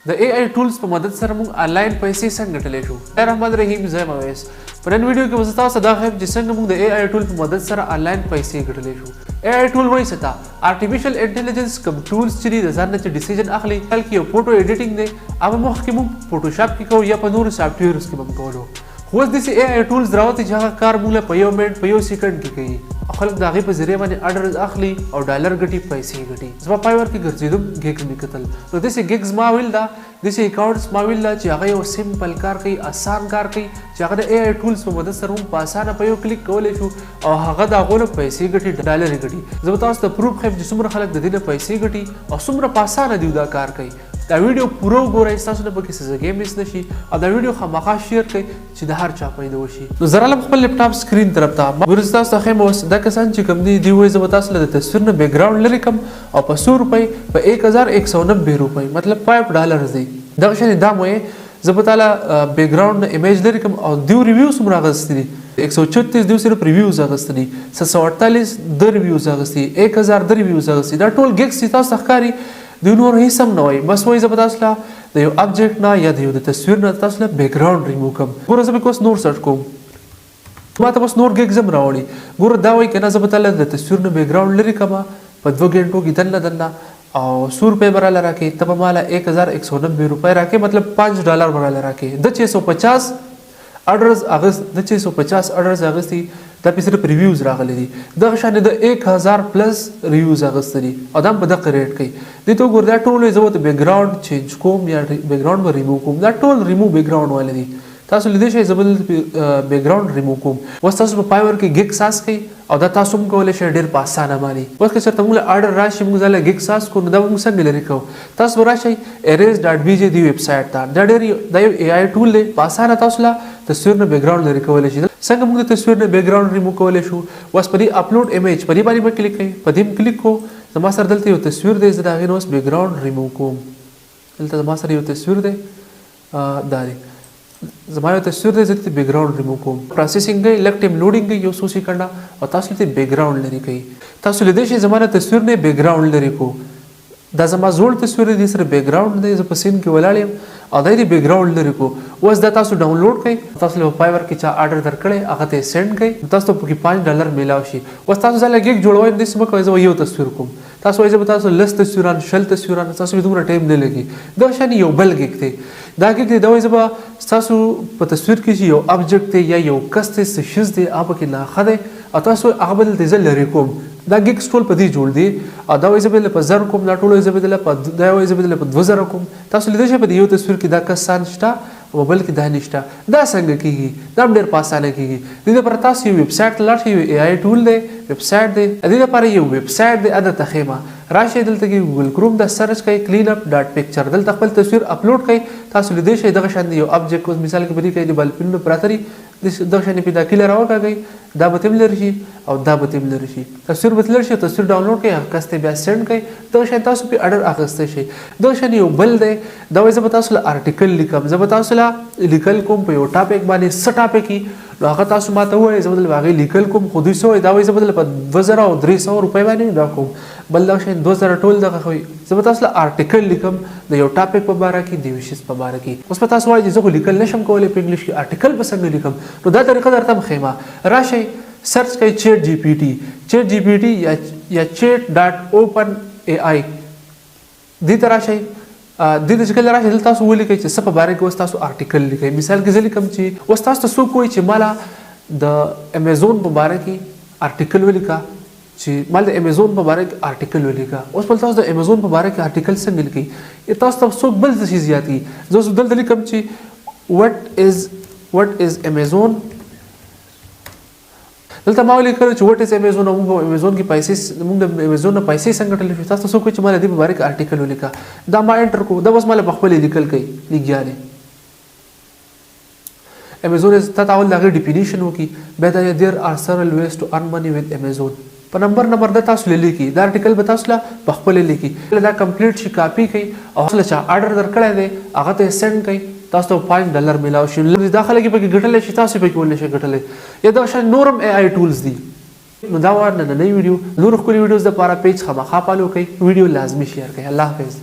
د ای آی ټولز په مدد سره موږ آنلاین پیسې څنګه ګټلی شو؟ الرحمن الرحیم، زه یم اویس. په نن ویډیو کې به زه تاسو ته دا ښیم چې څنګه موږ د ای آی ټول په مدد سره آنلاین پیسې ګټلی شو. ای آی ټول وایي څه ته؟ آرټیفیشل انټیلیجنس کوم ټولز چې دي، د ځان نه چې ډیسیژن اخلي. خیال کې یو فوټو ایډیټینګ دی، هغه مخکې موږ فوټوشاپ کې کوو یا په نورو سافټویرز کې به موږ کولو، خو اوس داسې ای آی ټولز راوتي چې هغه کار موږ له په یو منټ، په یو سیکنډ کې کوي او خلک د هغې په ذریعه باندې ارډرز اخلي او ډالر ګټي، پیسې ګټي. زما پایور کې ګرځېدم، ګیګز مې کتل، نو داسې ګیګز ما ویل، دا داسې اکاونټس ما ویل چې هغه یو سمپل کار کوي، اسان کار کوي، چې هغه د ای آی ټولز په مدد سره موږ په اسانه په یو کلیک کولی شو او هغه د هغو نه پیسې ګټي، ډالرې ګټي. زه به تاسو ته پروف ښیم چې څومره خلک د دې نه پیسې ګټي او څومره په اسانه دوی دا کار کوي. دا ویډیو پوره وګورئ، ستاسو نه پکې څه ځګی مس نه شي او دا ویډیو خامخا شیر کړئ چې د هر چا پیدا وشي. نو زه رالم خپل لپټاپ سکرین طرف ته. ګورئ، زه تاسو ته ښیم. اوس دا کسان چې کوم دي، دوی وایي زه به تاسو له د تصویر نه بیکګراونډ لرې کړم او په څو روپۍ؟ په 1190 روپۍ، مطلب 5 ډالرز دی. دغه شان دا مو زه به تاله بیکګراونډ نه امیج لرې کړم او دیو ریویو څومره اخیستي دي؟ 136 دیو صرف ریویوز اخیستي دي، 748 د ریویوز اخیستي، 1000 د ریویوز اخیستي. دا ټول ګیګز چې تاسو ته ښکاري، دوی نور هیڅ هم نه وایي، بس وایي زه به تاسو له د یو ابجیکټ نه یا د یو د تصویر نه تاسو له بیکګراونډ ریموو کړم. ګوره، زه به اوس نور سرچ کوم، ما ته بس نور ګیګز هم راوړي. ګوره، دا وایي که نه، زه به تاله د تصویر نه بیکګراونډ لرې کړم په 2 ګنټو کې دننه دننه او څو روپۍ به راله راکې؟ ته به ماله 1190 روپۍ راکې، مطلب 5 ډالر به راله راکې. د 650 ارډرز اغست، د 650 ارډرز اغستي، دا په صرف ریویوز راغلي دي. دغه شان د 1000 پلس ریویوز اغستي دي او دا په دغه ریټ کوي. دې ته وګوره، دا ټول زه ورته بیکګراوند چینج کوم یا بیکګراوند به ریموو کوم. دا ټول ریموو بیکګراوند والے دي. تاسو لیدای شئ، زه به بیکګراوند ریموو کوم. اوس تاسو په پایور کې ګیګ ساز کوئ او دا تاسو هم کولی شئ ډېر په اسانه باندې. اوس که چېرته موږ له ارډر راشي، موږ ځله ګیګ ساز کوو، نو دا به موږ څنګه لرې کوو؟ تاسو به راشئ erase.bg دی ویب سایټ ته. دا ډېر دا یو ای آی ټول دی، په اسانه تاسو له تصویر نه بیکګراوند لرې کولی شئ. څنګه موږ د تصویر نه بیکګراوند ریموو کولی شو؟ اوس په دې اپلوډ ایمیج، په دې باندې به کلیک کوئ. په دې هم کلیک کوو. زما سره دلته یو تصویر دی، زه د هغې نه اوس بیکګراوند ریموو کوم. دلته زما سره یو تصویر دی، دا دی، زما یو تصویر دی، زه دې بیکګراوند ریموو کوم. پروسیسینګ کوي، لږ ټایم لوډینګ کوي، یو څو سیکنډه، او تاسو دې بیکګراوند لرې کوي. تاسو لیدای شئ، زما د تصویر نه بیکګراوند لرې کو. دا زما زوړ تصویر دی، سره بیکګراوند دی، زه په سین کې ولاړ یم او دا دې بیکګراوند لرې کو. اوس دا تاسو ډاونلوډ کړئ. تاسو له پایور کې چا ارډر درکړی، هغه ته سند کړئ، تاسو ته پکې 5 ډالر میلاو شي. اوس تاسو ځله ګیګ جوړوئ، داسې مه کوئ زه یو تصویر کوم. تاسو وایئ زه به تاسو لس تصویران، 20 تصویران، تاسو به دومره ټایم نه لګي. دا شان یو بل ګیګ دی، دا ګیګ دی. دا وایي زه به ستاسو په تصویر کې چې یو ابجیکټ دی یا یو کس دی، څه شیز دی، هغه پکې ناښه دی او تاسو هغه به دلته زه لرې کوم. دا ګیګز ټول په دې جوړ دي او دا وایي زه به په 1000 کوم. دا ټول زه به په دا وایي زه به په 2000 کوم. تاسو لیدای شئ، په دې یو تصویر کې دا کسان شته او بل کې دا نشته. دا څنګه کیږي؟ دا هم ډېر په اسانه کیږي. د دې لپاره تاسو یو ویب سایټ ته لاړ شئ. یو ای آی ټول دی، ویب سایټ دی، د دې لپاره یو ویب سایټ دی. اده ته خیمه راشئ، دلته کې ګوګل کروم دا سرچ کړئ، کلین اپ ډاټ پکچر. دلته خپل تصویر اپلوډ کړئ. تاسو لیدای شئ، دغه شان دی یو ابجیکټ. اوس مثال کې په دې کې د بالپینونو پراته دي، دغه شان پیدا کله راوکاږئ، دا به تم لري شي او دا به تم لري شي، تصویر به لري شي. تصویر ډاونلوډ کړئ، هغه کس ته بیا سند کړئ. دغه شان تاسو په ارډر اخیستی شئ. دغه شان یو بل دی، دا وایي زه به تاسو له آرټیکل لیکم، زه به تاسو له لیکل کوم په یو ټاپک باندې. څه ټاپک؟ نو هغه تاسو ماته ووایئ، زه به دلته هغې لیکل کوم. خو دوی څه وایي؟ دا وایي زه به دلته په 2300 روپۍ باندې دا کوم. بل دغه شان 2000 ټول دغه کوي. زه به تاسو له آرټیکل لیکم د یو ټاپک په باره کې، د یو شیز په باره کې. اوس به تاسو وایئ چې زه خو لیکل نشم کولی په انګلیش کې، آرټیکل به څنګه لیکم؟ نو دا طریقه درته هم ښیم. راشئ، سرچ کړئ چیټ جی پی ټي، چیټ جی پی ټي یا chat.open AI. دې ته راشئ. دې ته چې کله راشئ، دلته تاسو ولیکئ چې څه په باره کې اوس تاسو آرټیکل لیکئ. مثال کې زه لیکم چې اوس تاسو ته څوک وایي چې ماله د امیزون په باره کې آرټیکل ولیکه، چې مال د امیزون په باره کې آرټیکل ولیکه. اوس بل تاسو د امیزون په باره کې آرټیکل څنګه لیکئ؟ تاسو ته څوک بل څه شي زیات کړي. زه اوس دلته لیکم چې what is Amazon. دلته ما ولیکل چې what is Amazon او موږ امیزون کې پیسې، موږ د امیزون نه پیسې څنګه ګټلی شو. تاسو څوک چې مال دې په باره کې آرټیکل ولیکه، دا ما انټر کو. دا اوس مال په خپل لیکل کوي لګیا دی. Amazon is ته اول دغه ډیفینیشن وکي، بیا دا there are several ways to earn money with Amazon. په نمبر نمبر د تاسو لیکي. دا آرټیکل به تاسو له په خپل لیکي. دا کمپلیټ شي، کاپي کوي او اصل چا ارډر درکړی دی، هغه ته سند کوي. تاسو ته 5 ډالر ملاو شي. دا خلک پکې ګټلی شي، تاسو پکې ولې شي ګټلی؟ یا دا شان نورم ای آی ټولز دي. نو دا وار نننۍ ویډیو. نور ښکلي ویډیوز لپاره پیج خامخا فالو کړئ، ویډیو لازمي شیر کړئ. الله حافظ.